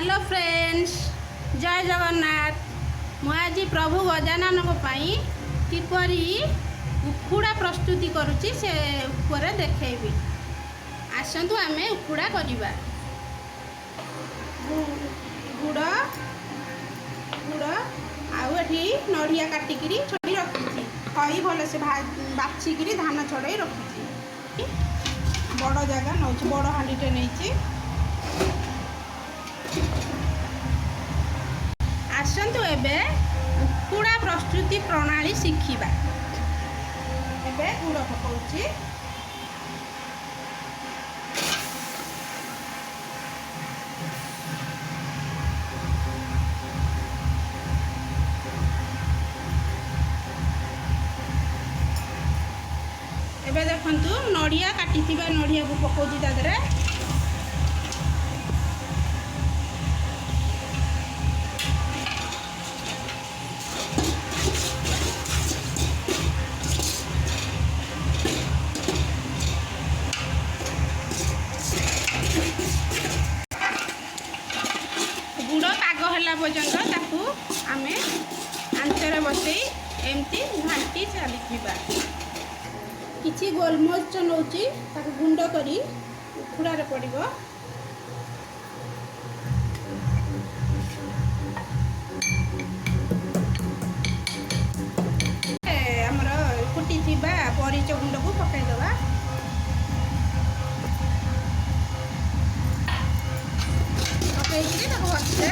Hello friends, ଜୟ ଜଗନ୍ନାଥ। ମୁଁ ଆଜି ପ୍ରଭୁ ଗଜାନନଙ୍କ ପାଇଁ କିପରି ଉଖୁଡ଼ା ପ୍ରସ୍ତୁତି କରୁଛି, ସେ ଉପରେ ଦେଖେଇବି। ଆସନ୍ତୁ, ଆମେ ଉଖୁଡ଼ା କରିବା। ଗୁଡ଼ ଗୁଡ଼ ଆଉ ଏଠି ନଡ଼ିଆ କାଟିକିରି ଛଡ଼େଇ ରଖିଛି। ଖଇ ଭଲସେ ବାଛିକିରି ଧାନ ଛଡ଼େଇ ରଖିଛି। ବଡ଼ ଜାଗା ନେଉଛି, ବଡ଼ ହାଣ୍ଡିଟେ ନେଇଛି। ଆସନ୍ତୁ, ଏବେ ଉଖୁଡ଼ା ପ୍ରସ୍ତୁତି ପ୍ରଣାଳୀ ଶିଖିବା। ଏବେ ଗୁଡ଼ ପକାଉଛି। ଏବେ ଦେଖନ୍ତୁ, ନଡ଼ିଆ, କାଟିଥିବା ନଡ଼ିଆକୁ ପକାଉଛି ତା ଦେହରେ। ଗୁଡ଼ ପାଗ ହେଲା ପର୍ଯ୍ୟନ୍ତ ତାକୁ ଆମେ ଆଞ୍ଚରେ ବସେଇ ଏମିତି ଘାଣ୍ଟି ଚାଲିଥିବା। କିଛି ଗୋଲମରିଚ ନେଉଛି, ତାକୁ ଗୁଣ୍ଡ କରି ଉଖୁଡ଼ାରେ ପଡ଼ିବ। ଆମର କୁଟିଥିବା ଅରିଚ ଗୁଣ୍ଡକୁ ପକାଇଦେବା। ପକାଇକିରି ତାକୁ ଭଲସେ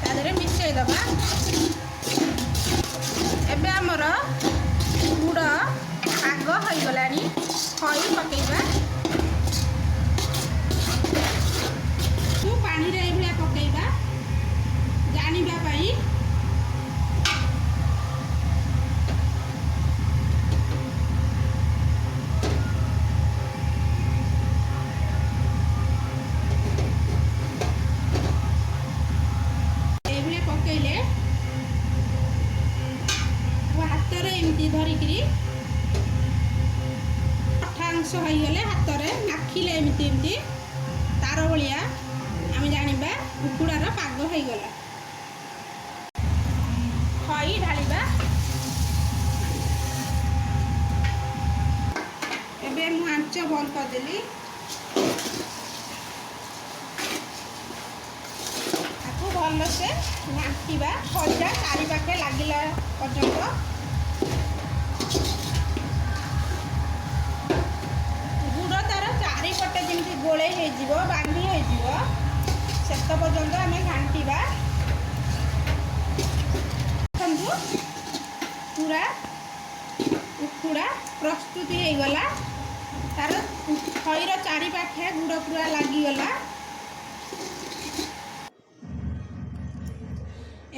ତା ଦେହରେ ମିଶାଇ ଦେବା। ଏବେ ଆମର ଗୁଡ଼ ପାଗ ହୋଇଗଲାଣି। ଖଇ ପକାଇବା। ମୁଁ ପାଣିରେ ଏଇଭଳିଆ ପକାଇବା ଜାଣିବା ପାଇଁ। ଏଇଭଳିଆ ପକେଇଲେ ହାତରେ ଏମିତି ଧରିକିରି ଅଠା ଅଂଶ ହେଇଗଲେ, ହାତରେ ମାଖିଲେ ଏମିତି ଏମିତି ତାର ଭଳିଆ, ଆମେ ଜାଣିବା ଉଖୁଡ଼ାର ପାଗ ହେଇଗଲା। ଖଇ ଢାଳିବା। ଏବେ ମୁଁ ଆଞ୍ଚ ବନ୍ଦ କରିଦେଲି। ତାକୁ ଭଲସେ ଘାଣ୍ଟିବା, ଖଇଟା ଚାରିପାଖେ ଲାଗିଲା ପର୍ଯ୍ୟନ୍ତ। ଗୁଡ଼ ତାର ଚାରିପଟେ ଯେମିତି ଗୋଳେଇ ହେଇଯିବ, ବାନ୍ଧି ହେଇଯିବ, ସେତେ ପର୍ଯ୍ୟନ୍ତ ଆମେ ଘାଣ୍ଟିବା। ଦେଖନ୍ତୁ, ପୁରା ଉଖୁଡ଼ା ପ୍ରସ୍ତୁତି ହେଇଗଲା। ତାର ଖଇର ଚାରିପାଖେ ଗୁଡ଼ ପୁରା ଲାଗିଗଲା।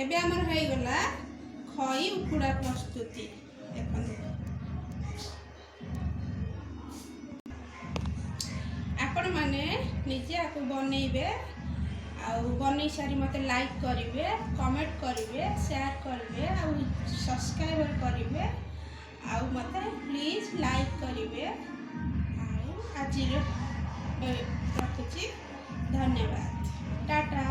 ଏବେ ଆମର ହେଇଗଲା ଖଇ ଉଖୁଡ଼ା ପ୍ରସ୍ତୁତି। ଦେଖନ୍ତୁ, ଆପଣମାନେ ନିଜେ ଆକୁ ବନେଇବେ ଆଉ ବନେଇ ସାରି ମୋତେ ଲାଇକ୍ କରିବେ, କମେଣ୍ଟ କରିବେ, ସେୟାର କରିବେ ଆଉ ସବସ୍କ୍ରାଇବର କରିବେ ଆଉ ମୋତେ ପ୍ଲିଜ୍ ଲାଇକ୍ କରିବେ। ଆଉ ଆଜିର ରଖୁଛି। ଧନ୍ୟବାଦ, ଟାଟା।